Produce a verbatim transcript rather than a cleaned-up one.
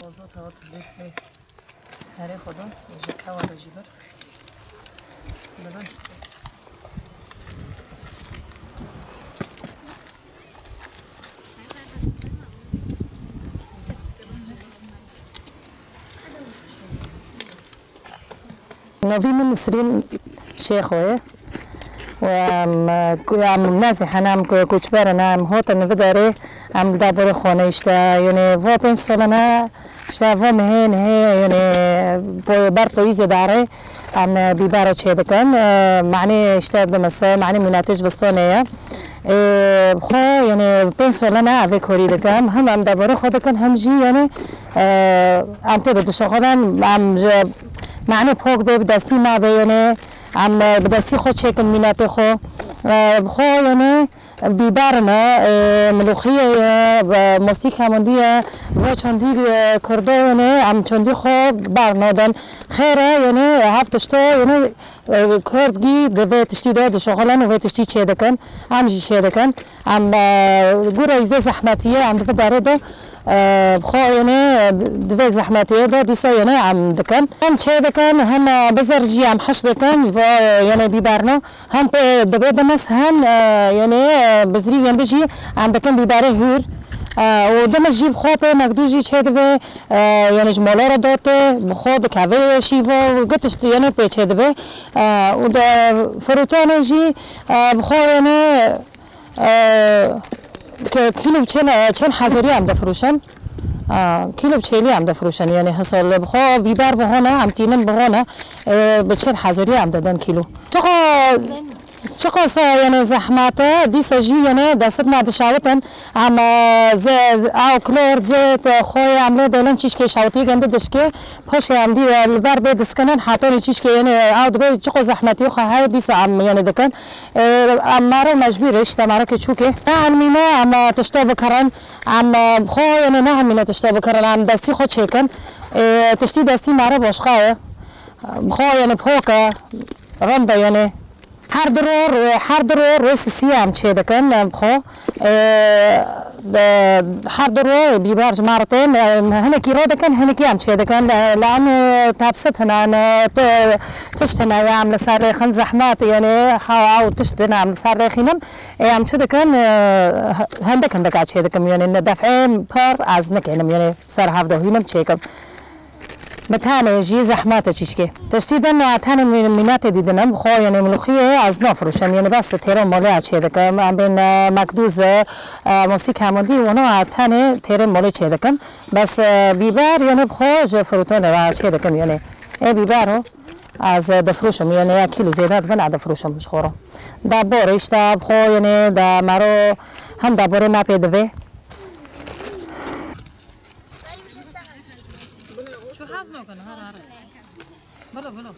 Ozot hat resmê herê xwe da, ji kewa re jî bir. Dibin. Navî min Nisrîn Şêxo ye. Û em, ku em nezîhene, em ku-, koçber in, em hotin li vê derê, em li derdorê xwe ne, işte, yanî, va pênc sole ne, işte, va mehê, nehê, yanî, po-, ber poyîzê darê, em, bîbero çê dikin. E, manî, işte, dimese, manî mînetê ji Vistonê ye. E, xwe, yanî, pênc sole ne, evê korî dikim. Hem em derdorê xwe dikin, hem jî, yanî, e, em tê de dişoxilin, em ji, manî pok bê, bi destî nabê, yanî, em, e, bi destî xwe çêkin mînetê xwe. E, bi xwe, yanî, bîber ne, e, milûxiyê ye, e, mostî kemondî ye, va çandî, e, kurdo, yanî, em çandî xwe ber nadin. Xêr e, yanî, hev tişto, yanî, e, kurd gî di vê tiştî de dişoxilin û vê tiştî çê dikin. Em jî çê dikin. Em, e, gura vê zehmetiyê em di vê derê de, e, bi xwe, yanî, di vê zehmetiyê de dîsa, yanî, em dikin. Hem çê dikin, hem, e, bizir jî em hiş dikin, va, yanî, bîberno. Hem pê dibê dimis, hem, e, yanî, e, bizirî gindi jî em dikin bîberê hûr. E, û dimis jî bi xwe pê mekdû jî çê dibe, e, yanî, ji mala re date, bi xwe dikeve şîva, û gitiş, yanî, pê çê dibe. E, û de firotanê jî, e, bi xwe, yanî, e, ke-, kîlo çend, çend hezarî em difroşin. E, kîlo çêlî em difroşin. Yanî, hisal bi xwe bîber bihone, em tînin bihone, e, bi çend hezarî em didin kîlo. Çiqa, çiqa sa, yanî, zehmet e, dîsa jî, yanî, destê me dişewitin. Em, e, ze-, ze-, ew klor, zêt, e, xwe em lê dêlin çîşkê şewitî gindi dişkê. Paşê em dî, e, li ber bê diskinin, hetanî çîşkê, yanî, ew dibe çiqa zehmetî xwe heye, dîsa em, yanî, dikin. E, em mero mecbûr e, işte, merokê çûkê. Ne enmîne em, e, tişto bikirin. Em, e, xwe, yanî, ne enmîne tişto bikirin. Em destî xwe çêkin. E, tiştî destî mero başqa ye. Xwe, yanî, pok e. Rind e, yanî. Her du ro, her du ro rê sisiyê em çê dikin, em xwe, e, de, her du ro bîber ji me re tên, e, hinekî ro dikin, hinekî em çê dikin. E, li em, e, tepsit hene, e, ti-, tişt hene, ya em li ser rêxin zehmet, yanî ha ew tişt hene em li ser rêxînin. E, em çi dikin, e, h-, hindik hindik a çê dikim, yanî ne defê pir ez nikênim, yanî ser hev de hûnim çêkim. Bi tenê jî zehmet e çîşkê. Tiştî din, e, tenê mî-, mînetê dî dinim, xwe, yanî, milûxiyê ez nafirûşim, yanî, bes têrê malê ya çê dikim. Em bên, e, mekdûz, e, e, mostî kemondî, wana, e, tenê têrê malê çê dikim. Bes, e, bîber, yanî, bi xwe ji firotanê re çê dikim, yanî. Ê bîber o, ez, e, difirûşim, yanî, ya kîlo zêde dibin, e, difirûşim ji xwe re. De bor, işte, bi xwe, yanî, de mero hem de borê me pê dibe. Şu hez nakin, har, har. Bilo, bilo.